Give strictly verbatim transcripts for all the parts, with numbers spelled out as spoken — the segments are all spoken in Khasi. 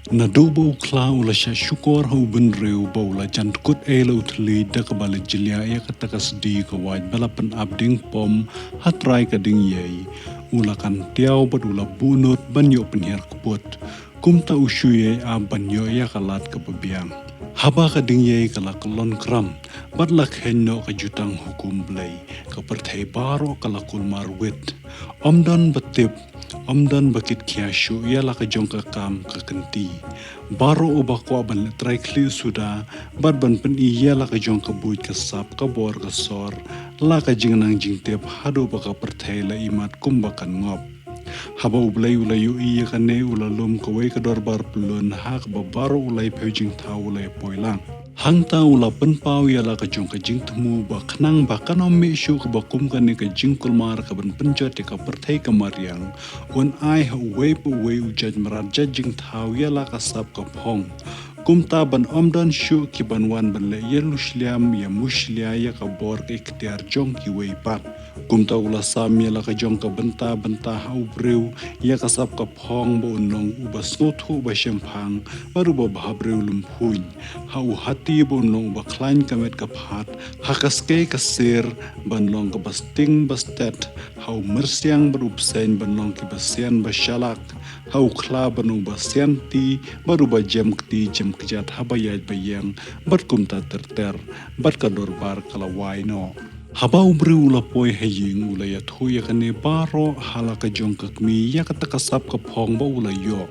Naduh ba u khla u la shah shukor ha u bynriew ba u la jan tkut ei la u thylliej da kaba la jylliew ïa kata ka sdi ka wait ba la pynap ding pom ha trai ka ding ïei, u la kan tiaw bad u la buh nud ban ïoh pynhiar kput. Kumta u shu ïai ap ban ïoh ïa ka lad kaba biang. Haba ka ding ïei ka la kyllon kram bad la kheiñ noh ka jutang hukum Blei, ka pyrthei baroh ka la kulmar wit. Ym don ba tip, ym don ba kit khia shuh ïa la ka jong ka kam ka kynti. Baroh uba kwah ban leh trai khlieh suda bad ban pyni ïa la ka jong ka buit ka sap ka bor ka sor, la ka jingnang jingtip haduh ba ka pyrthei la imat kumba kan ngop. Haba u Blei u la ïohi ïa kane u la lum kawei ka dorbar pyllun ha kaba baroh u laiphew jingthaw u la ïa poi lang. Hangta u la pynpaw ïa la ka jong ka jingthmu ba khnang ba kan ym mih shuh kaba kum kane ka jingkulmar ka ban pynjot ïa ka pyrthei ka mariang, un ai ha uwei pa uwei u jait mrad jait jingthaw ïa la ka sap ka phong. Kumta ban ym don shuh ki ban wan ban leh ïa lushliam ïa mushlia ïa ka bor ka iktiar jong kiwei pat. Kumta u la sam ïa la ka jong ka bynta bynta ha u briew ïa ka sap ka phong ba un long uba sngewthuh ba shemphang bad uba bhabriew lymphuiñ, ha u hati ba un long uba khlaiñ ka met ka phad, ha ka skei ka sir ban long kaba sting ba stet, ha u myrsiang bad u bseiñ ban long kiba sian ba shalak, ha u khla ban long uba sian ti bad uba jem kti jem kjat haba ïaid ba ïeng, bad kumta ter ter, bad ka dorbar ka la wai noh. Haba u briew u la poi ha ïing u la ïathuh ïa kane baroh ha la ka jong ka kmie ïa kata ka sap ka phong ba u la ïoh.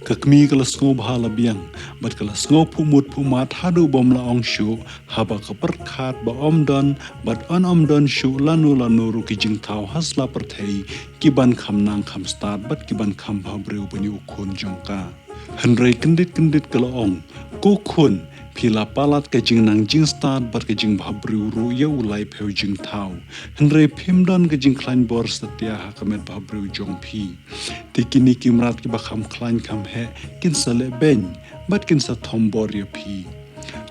Ka kmie ka la sngewbha la biang bad ka la sngew phuhmut phuhmat haduh bym la ong shuh, haba ka pyrkhat ba ym don bad yn ym don shuh lano lano ruh ki jingthaw ha sla pyrthei ki ban kham nang kham stad bad ki ban kham bhabriew ban ïa u khun jong ka. Hynrei kyndit kyndit ka la ong, ko khun, phi la palat ka jingnang jingstad bad ka jingbhabriew ruh ïa u laiphew jingthaw. Hynrei phim don ka jingkhlaiñ bor satia ha ka met bhabriew jong phi. Te kine ki mrad kiba kham khlaiñ kham heh kin sa leh beiñ bad kin sa thom bor ïa phi.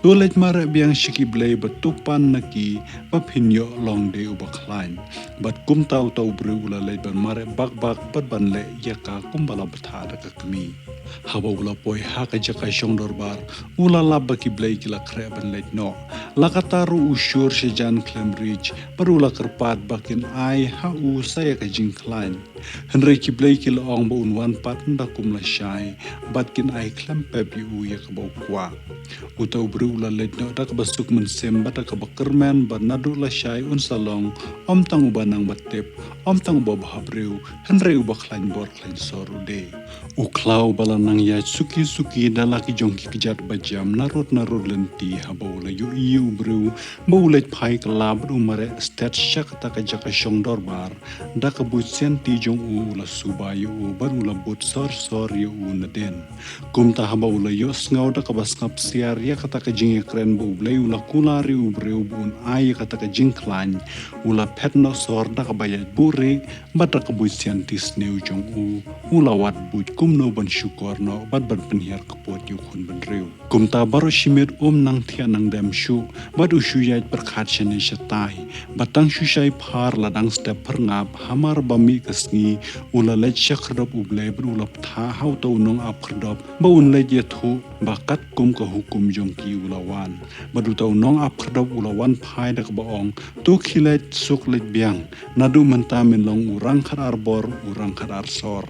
To leit mareh biang sha ki blei ba to pan na ki ba phin ïoh long de uba khlaiñ. Bad kumta uta u briew u la leit ban mareh bak bak bad ban leh ïa ka kumba la bthah da ka kmie. Haba u la poi ha ka jaka shong dorbar, u la lap ba ki blei ki la khreh ban leit noh. La katta ruh u shur shajan khlem rij, bad u la kyrpad ba kin ai ha u sa ïa ka jingkhlaiñ. Hynrei ki blei ki la ong ba un wan pat ynda kum la shai, bad kin ai khlem pep ïa u ïa kaba u kwah. Uta u briew u la leit noh da kaba suk mynsiem bad da kaba kyrmen ba naduh la shai un sa long, ym tang uba nang ba tip, ym tang uba bhabriew, hynrei uba khlaiñ bor khlaiñ sor u dei. U khla uba la nang ïaid suki suki da la ki jong ki kjat ba jam narud narud lynti haba u la ïohi ïa u briew ba u leit phai kylla bad u mareh stet sha kata ka jaka shong dorbar. Da ka buit sianti jong u u la suba ïa u bad u la bud sor sor ïa u nadien. Kumta haba u la ïohsngew da kaba sngap siar ïa kata ka jingïakren ba u blei u la kular ïa u briew ba un ai ïa kata ka jingkhlaiñ, u la phet noh sor da kaba ïaid buhrieh bad da ka buit sianti sniew jong u, u la wad buit kumno ban shukor noh bad ban pynhiar kput ïa u khun bynriew. Kumta baroh shi miet um nang thiah nang dem shuh, bad u shu ïaid pyrkhat shane shatai, bad tang shu shai phar la dang step pyrngap, hamar ba mih ka sngi, u la leit sha khyrdop u blei bad u la bthah ha uta u nongap khyrdop, ba un leit ïathuh, ba katkum ka hukum jong ki u la wan. Bad uta u nongap khyrdop u la wan phai da kaba ong, to khie leit suk leit biang, naduh mynta men long u rangkhat ar bor, u rangkhat ar sor.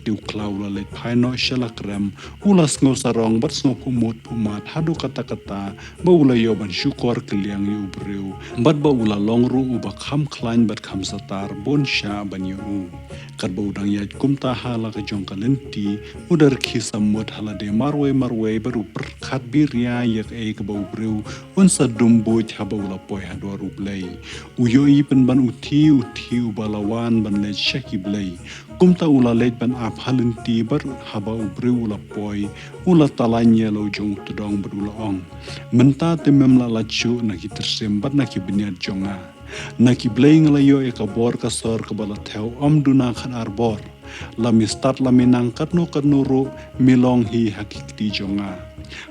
Te u khla u la leit phai noh sha la krem, u la sngew sarong bad sngew phuhmut phuhmat haduh katta katta, ba u la ïoh ban shukor kylliang ïa u briew, bad ba u la long ruh uba kham khlaiñ bad kham satar bun shah ban ïa u. Katba u dang ïaid kumta ha la ka jong ka lynti, u da rkhie samut ha lade marwei marwei bad u pyrkhat biria ïa kaei kaba u briew un sa dum buit haba u la poi ha dwar u blei. U ïohi pynban u thie u thie uba la wan ban leit sha ki blei. Kumta u la leit ban ap ha lynti bad haba u briew u la poi, u la talain ïa la u jong u tdong bad u la ong, mynta te mem la lait shuh na ki tyrsim bad na ki bniat jong nga. Na ki blei nga la ïoh ïa ka bor ka sor kaba la thew ym duna khat ar bor. La mi stad la mi nang katno katno ruh mi long hi ha ki kti jong nga.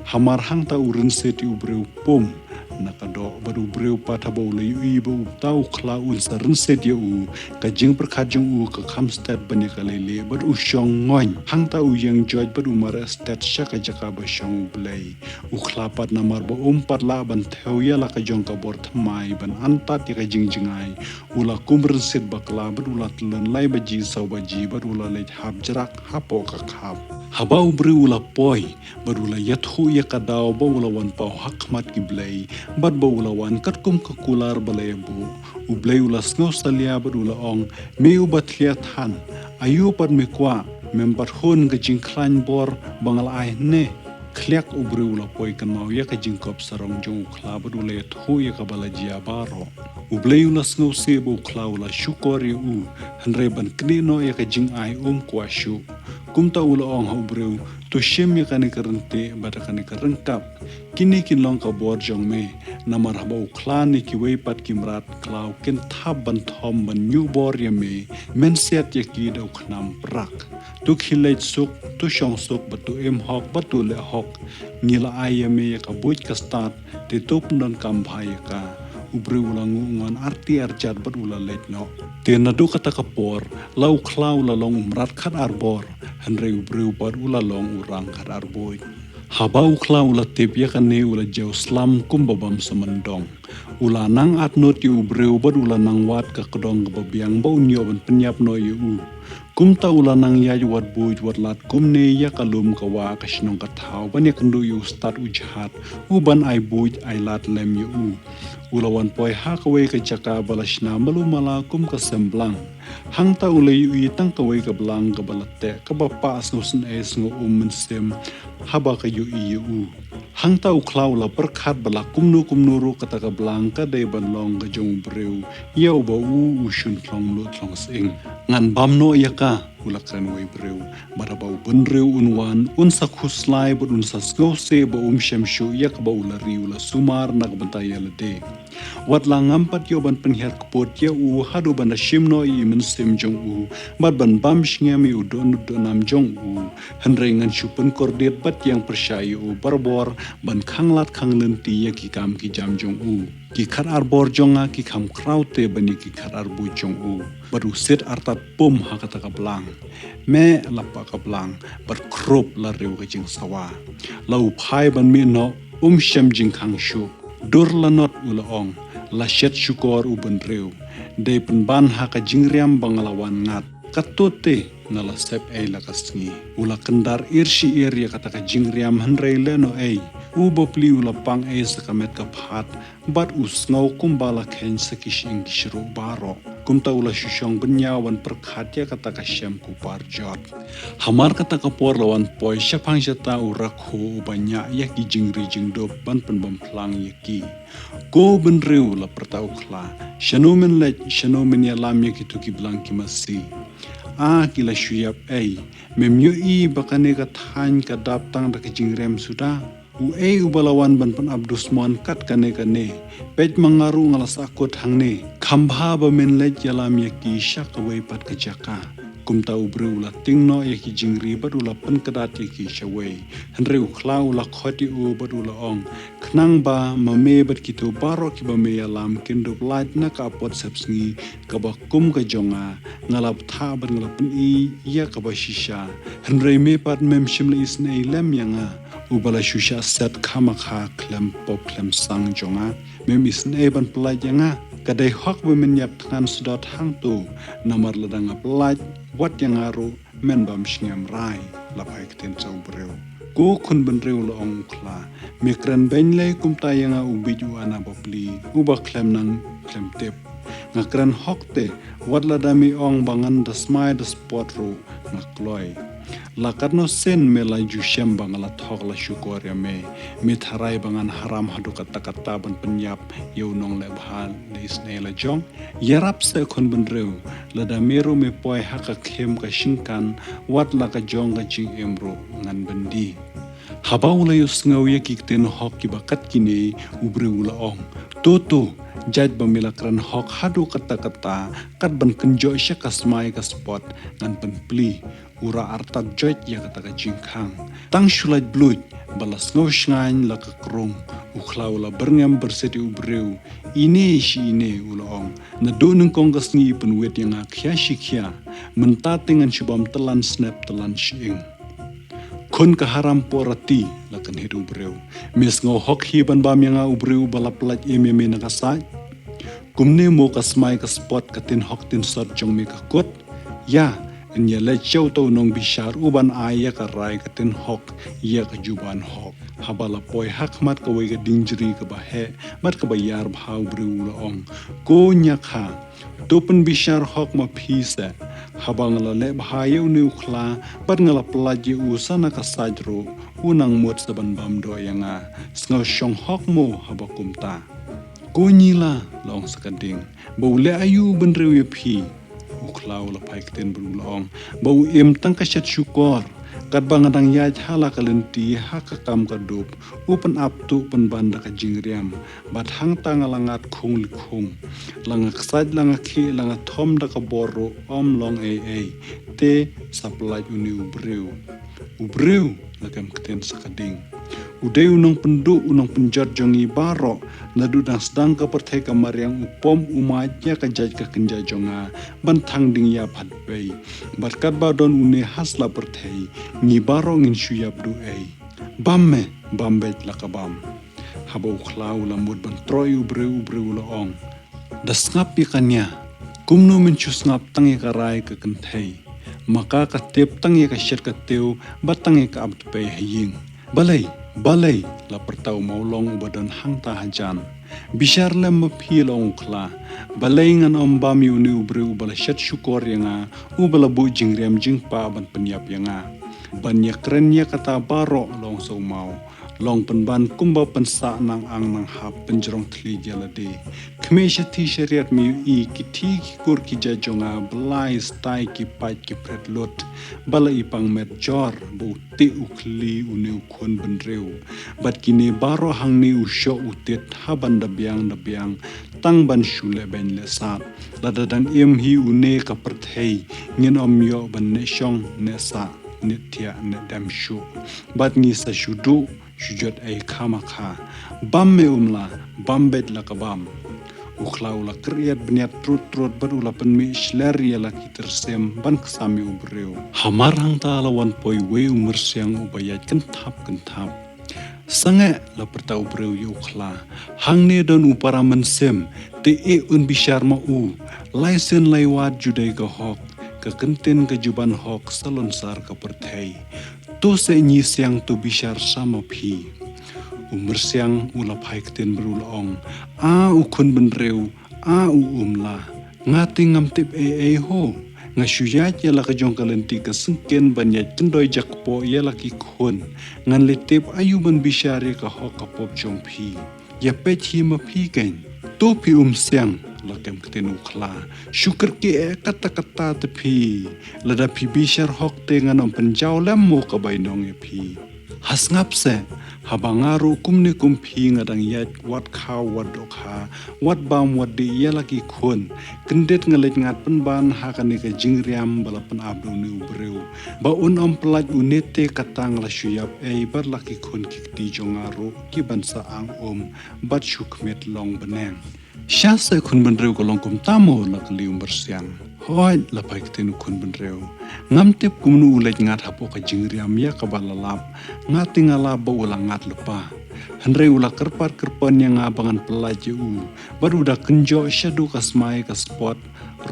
Hamar hangta u rynsied ïa u briew pum na ka doh, bad u briew pat haba u la ïohi ba uta u khla un sa rynsied ïa u, ka jingpyrkhat jong u ka kham stet ban ïa ka lei lei, bad u shong ngong. Hangta u ïeng joit bad u mareh stet sha ka jaka ba shong u Blei. U khla pat namar ba um pat lah ban thew ïa la ka jong ka bor thymmai ban antad ïa ka jingjngai, u la kum rynsied bakla bad u la tylli lai baji saw baji bad u la leit hap jrah hapoh ka khap. Haba u briew u la poi bad u la ïathuh ïa ka daw ba u la wan paw ha khmat ki blei, bad ba u la wan katkum ka kular ba la ïabuh, u Blei u la sngew salia bad u la ong, me uba thlia than, aïu pat me kwah, mem pat hun ka jingkhlaiñ bor ba nga la ai ne? Khliak u briew u la poi kynmaw ïa ka jingkop sarong jong u khla bad u la ïathuh ïa kaba la jia baroh. U Blei u la sngewsih ba u khla u la shukor ïa u, hynrei ban knieh noh ïa ka jingai um kwah shuh. Kumta u la ong ha u briew, to shim ïa kane ka ryntieh bad kane ka ryngkap. Kine kin long ka bor jong me, namar haba u khla ne kiwei pat ki mrad khlaw kin thap ban thom ban ñiuh bor ïa me, men siat ïa ki da u khnam prak. To khie leit suk, to shong suk, bad to im hok, bad to leh hok. Ngi la ai ïa me ïa ka buit ka stad, te to pyndonkam bha ïa ka. U briew u la nguh ngon arti arjat bad u la leit noh. Te naduh kata ka por, la u khla u la long u mrad khat ar bor, hynrei u briew pat u la long u rang khat ar buit. Haba u khla u la tip ïa kane u la jew slam kumba bym sa myndong. U la nang at nud ïa u briew bad u la nang wad ka kdong kaba biang ba un ïoh ban pynïap noh ïa u. Kumta u la nang ïaid wad buit wad lad kumne ïa ka lum ka wah ka shnong ka thaw ban ïakynduh ïa u stad u jhat, u ban ai buit ai lad lem ïa u. U la wan poi ha kawei ka jaka ba la shna malu mala kum ka sem blang. Hangta u la ïohi tang kawei ka blang kaba la teh kaba pah sngewsynei sngewum mynsiem haba ka ïohi ïa u. Hangta u khla u la pyrkhat ba la kumno kumno ruh kata ka blang ka dei ban long ka jong u briew ïa uba u u shun thlong mluh thlong sying. Ngan bam noh ïa ka, u la kren wei briew. Bad haba u bynriew un wan, un sa khuslai bad un sa sngewsih ba um shem shuh ïa kaba u la ri, u la sumar na ka bynta ïa lade. Wat la ngam pat ïoh ban pynhiar kput ïa u haduh ban da shim noh ïa i mynsiem jong u bad ban bam shngiam ïa u dohnud dohnam jong u. Hynrei ngan shu pynkordit bad ïeng pyrshah ïa u barabor ban khanglad khanglynti ïa ki kam ki jam jong u. Ki khat ar bor jong nga ki kham khraw te ban ïa ki khat ar buit jong u. Bad u siat artat pum ha kata ka blang. Meh la pah ka blang, bad khrup la riew ka jingsawa. La u phai ban mih noh, um shem jingkhang shuh. Dur la not, u la ong, la shet shukor u bynriew. Dei pynban ha ka jingriam ba nga la wan ngat. Katto te nga la sep ei la ka sngi. U la kyndar ir shi ir ïa kata ka jingriam hynrei lehnohei. U bapli u la pang ei sa ka met ka phad, bad u sngew kumba la kheiñ sa ki shyieng ki shruh baroh. Kumta u la shu shong bynñiaw ban pyrkhat ïa kata ka shem ku par jot. Hamar kata ka por la wan poi shaphang shata u rakhu uba ñiah ïa ki jingri jingdup ban pynbymphlang ïa ki. Ko bynriew, la pyrta u khla, shano men leit, shano men ïalam ïa kito ki blang ki masi? A ki la shu ïap ei, mem ïohi ba kane ka thaiñ ka dap tang da ka jingrem suda. Uei uba la wan ban pynap dusmon kat kane kane? Peit ma nga ruh nga la sahkut hangne. Kham bha ba men leit ïalam ïa ki sha kawei pat ka jaka. Kumta u briew u la tieng noh ïa ki jingri bad u la pynkdad ïa ki shawei. Hynrei u khla u la khot ïa u bad u la ong, khnang ba ma me bad kito baroh kiba me ïalam kin dup lait na ka apot sepsngi kaba kum ka jong nga, nga la bthah bad nga la pyni ïa kaba shisha. Hynrei me pat mem shym la isynei lem ïa nga. Uba la shu shah set khamakha khlem pop khlem sang jong nga, mem isynei ban pyllait ïa nga. Ka dei hok ba men ïap thngan sdot hangto, namar lada nga pyllait, wat ïa nga ruh men bam shngiam rai. La phai ktien sa u briew. Ko khun bynriew, la ong u khla, me kren beiñ lei kumta ïa nga u bieit u ana bapli, uba khlem nang khlem tip. Nga kren hok te, wat lada me ong ba ngan da smai da spot ruh nga kloi. La katno sien me la ju shem ba nga la thok la shukor ïa me? Me tharai ba ngan haram haduh katta katta ban pynïap ïa u nongleh bha la isynei la jong? Ïarap seh khun bynriew, lada me ruh me poi ha ka khim ka shynkan, wat la ka jong ka jingim ruh ngan byndi. Haba u la ïohsngew ïa ki ktien hok kiba kat kine, u briew u la ong, to to, jait ba me la kren hok haduh katta katta, kat ban kynjoh sha ka smai ka spot ngan pynpli. U rah artat joit ïa kata ka jingkhang. Tang shu lait bluit, Ba la sngew shngaiñ la ka krung, u Khla u la byrngem byrsit ïa u briew. Ine shi ine, u la ong. Naduh nyngkong ka sngi i pynwit ïa nga khia shi khia. Mynta te ngan shu bam tlan snep tlan shyieng. Khun ka haram porati, la kynhit u briew. Me sngew hok hi ban bam ïa nga u briew ba la pyllait im ïa me na ka sait? Kumne mo ka smai ka spot ka tin hok tin sot jong me ka kut? Ïa, yn ïaleit sha uto u nongbishar u ban ai ïa ka rai ka tin hok ïa ka juban hok. Haba la poi ha khmat kawei ka dieng jri kaba heh bad kaba ïar bha, u briew u la ong. Ko Ñiakha, to pynbishar hok ma phi seh. Haba nga la leh bha ïa une u Khla bad nga la pyllait ïa u sa na ka sait ruh, u nang mut sa ban bam doh ïa nga. Sngew shong hok mo haba kumta. Ko Ñila, la ong sa ka dieng. Ba u leh aïu u bynriew ïa phi? U Khla u la phai ktien bad u la ong. Ba u im tang ka shet shukor. Katba nga dang ïaid ha la ka lynti ha ka kam ka dup, u pynap tuh pynban da ka jingriam. Bad hangta nga la ngat khung li khung. La nga ksait la nga khih la nga thom da ka bor ruh ym long ei ei. Te sa pyllait une u briew. U briew, la kem ktien sa ka dieng. U dei u nongpynduh u nongpynjot jong ngi baroh, naduh dang sdang ka pyrthei ka mariang u pom u mait ïa ka jait ka kynja jong nga, ban thang ding ïap ha dpei. Bad katba don une ha sla pyrthei, ngi baroh ngin shu ïap duh ei. Bam me, bam beit la ka bam. Haba u Khla u la mut ban troh ïa u briew, u briew u la ong. Da sngap ïa ka nia, kumno men shu sngap tang ïa ka rai ka kynthei. Ma ka ka tip tang ïa ka shet ka tiew, bad tang ïa ka ap dpei ha ïing. Balei, balei, la pyrta u mawlong uba don hangta hajan. Bishar lem ma phi, la ong u Khla. Balei ngan ym bam ïa une u briew uba la shet shukor ïa nga, uba la buh jingriam jingpah ban pynïap ïa nga. Ban ïakren ïa kata baroh, la ong sa u maw. Long pynban kumba pynsah nang ang nang hap pynjrong thli ïa lade. Khmih shathi shariat me ïohi ki thi ki kur ki jait jong nga, blai stai ki pait ki phret lut. Ba la i pang met jor ba u tih u khli une u khun bynriew. Bad kine baroh hangne u shoh u tit ha ban da biang da biang tang ban shu leh beiñ leh sat. Lada dang im hi une ka pyrthei ngin ym ïoh ban neh shong neh sah neh thiah neh dem shuh. Bad ngi sa shu duh shu jot ei kha ma kha. Bam me Umla, bam beit la ka bam. U Khla u la kyrïat bniat trut trut bad u la pynmih shler ïa la ki tyrsim ban ksam ïa u briew. Hamar hangta la wan poi wei u myrsiang uba ïaid kynthap kynthap. Sangeh, la pyrta u briew ïa u Khla. Hangne don u para mynsiem, te eh un bishar ma u. Lai sien lai wat ju dei ka hok, ka kyntien ka juban hok salonsar ka pyrthei. To seh ngi siang to bishar sa ma phi. U myrsiang u la phai ktien bad u la ong. A u khun bynriew, a u Umla. Nga te ngam tip ei ei ho. Nga shu ïaid ïa la ka jong ka lynti ka syngkien ban ïaid kyndoi jakpoh ïa la ki khun. Ngan leh tip aïu ban bishar ïa ka hok ka pop jong phi. Ïa peit hi ma phi keiñ. To phi Umsiang, la kem ktien u Khla. Shu kyrkieh eh katta katta te phi. Lada phi bishar hok te ngan ym pynjaw lem mo ka bainong ïa phi. Ha sngap seh, haba nga ruh kumne kum phi nga dang ïaid wat khaw wat dohkha, wat bam wat dih ïa la ki khun. Kyndit nga leit ngat pynban ha kane ka jingriam ba la pynap da une u briew. Ba un ym pyllait une te kata nga la shu ïap ei bad la ki khun ki kti jong nga ruh ki ban sa ang um bad shu khmih long bneng. Shisha khun bynriew ka long kumta mo, la kylli u myrsiang. Hooid, la phai ktien u khun bynriew. Ngam tip kumno u leit ngat hapoh ka jingriam ïa kaba la lap. Nga te nga lap ba u la ngat lypa. Hynrei u la kyrpad kyrpon ïa nga ba ngan pyllait ïa u. Bad u da kynjoh shaduh ka smai ka spot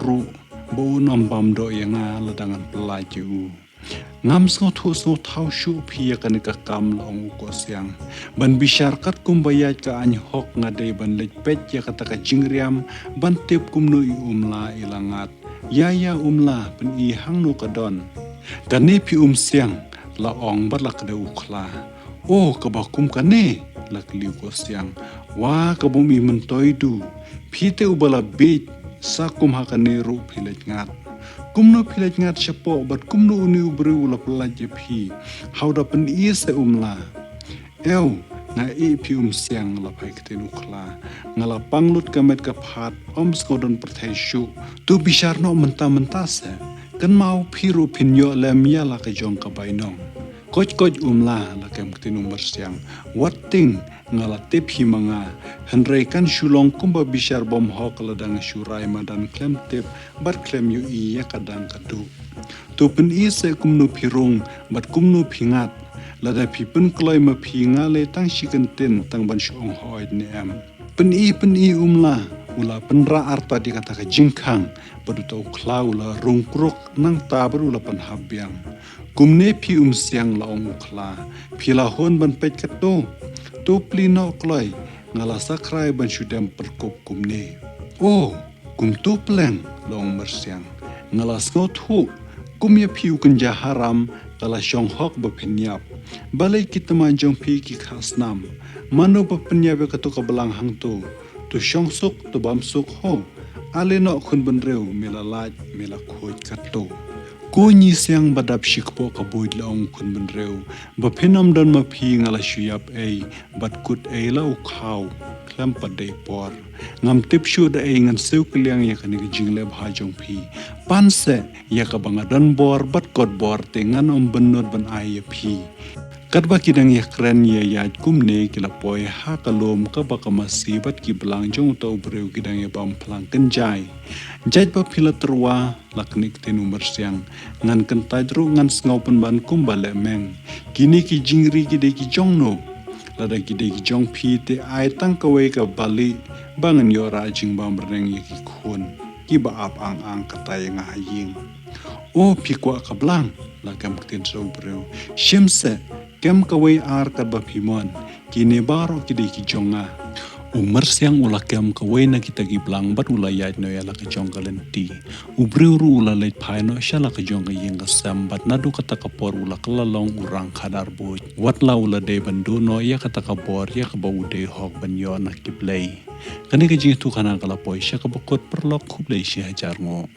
ruh ba un ym bam doh ïa nga lada ngan pyllait ïa u. Ngam sngewthuh sngewthaw shuh phi ïa kane ka kam, la ong u Koh Siang. Ban bishar katkum ba ïaid ka aiñ hok nga dei ban leit peit ïa kata ka jingriam ban tip kumno i Umla i la ngat. Ïa ïa Umla, pyni hangno ka don. Kane phi Umsiang, la ong bad la kdew u Khla. O, kaba kum kane, la kylli u Koh Siang. Wa, ka bym i myntoi du. Phi te uba la bieit, sa kum ha kane ruh phi leit ngat. Kumno phi leit ngat shapoh bad kumno une u briew u la pyllait ïa phi. Hau da pyni seh Umla. Ew, nga ïeh phi Umsiang, la phai ktien u Khla. Nga la pang lut ka met ka phad, ym sngewdon pyrthei shuh. To bishar noh mynta mynta seh. Kynmaw phi ruh phin ïoh lem ïa la ka jong ka bainong. Koit koit Umla, la kem ktien u Myrsiang. Wat tieng, nga la tip hi ma nga. Hynrei kan shu long kumba bishar bymhok lada nga shu rai madan khlem tip bad khlem ïohi ïa ka dang ka duh. To pyni seh kumno phi rung bad kumno phi ngat. Lada phi pynkloi ma phi, nga leh tang shi kyntien tang ban shu ong hooid ne em. Pyni, pyni Umla, u la pynrah artat ïa kata ka jingkhang bad uta u khla u la rung kruk nangta bad u la pynhap biang. Kumne phi Umsiang, la ong u khla, phi la hun ban peit katto? To plie noh kloi, nga la sakrai ban shu dem pyrkhat kumne. O, kumto pleng, la ong Myrsiang. Nga la sngewthuh, kum ïa phi u kynja haram, ka la shong hok ba phin ïap. Balei ki tnat jong phi ki kha snam? Mano ba pynïap ïa kato ka blang hangto? To shong suk, to bam suk ho. Ale noh khun bynriew, me la lait, me la khuid katto. Ko Nyi Siang ba dap shi kpoh ka buit, la ong khun bynriew. Ba phin ym don ma phi nga la shu ïap ei bad kut ei la u khaw khlem pat dei por. Ngam tip shuh da ei ngan siew kylliang ïa kane ka jingleh bha jong phi. Pan seh, ïa kaba nga don bor bad kot bor te ngan ym bynnud ban ai ïa phi. Katba ki dang ïakren ïa ïaid kumne ki la poi ha ka lum kaba ka masi bad ki blang jong uta u briew ki dang ïa bam phlang kynjai. Jait ba phi la tyrwa, la knieh ktien u Myrsiang. Ngan kyntait ruh ngan sngew pynban kumba leh meng. Kine ki jingri ki dei ki jong no? Lada ki dei ki jong phi te ai tang kawei ka bali ba ngan ïoh rah jingbam bneng ïa ki khun kiba ap ang ang kata ïa nga ha ïing. O phi kwah ka blang, la kem ktien sa u briew. Shim seh, kem kawei ar katba phi mon. Kine baroh ki dei ki jong nga. U Myrsiang u la kem kawei na kita ki blang bad u la ïaid noh ïa la ka jong ka lynti. U briew ruh u la leit phai noh sha la ka jong ka ïing ka sem bad naduh kata ka por u la kylla long u rang khadar buit. Wat la u la dei ban duh noh ïa kata ka bor ïa kaba u dei hok ban ïoh na ki blei. Kane ka jingïathuhkhana ka la poi sha kaba kut, paralok, khublei shihajar nguh.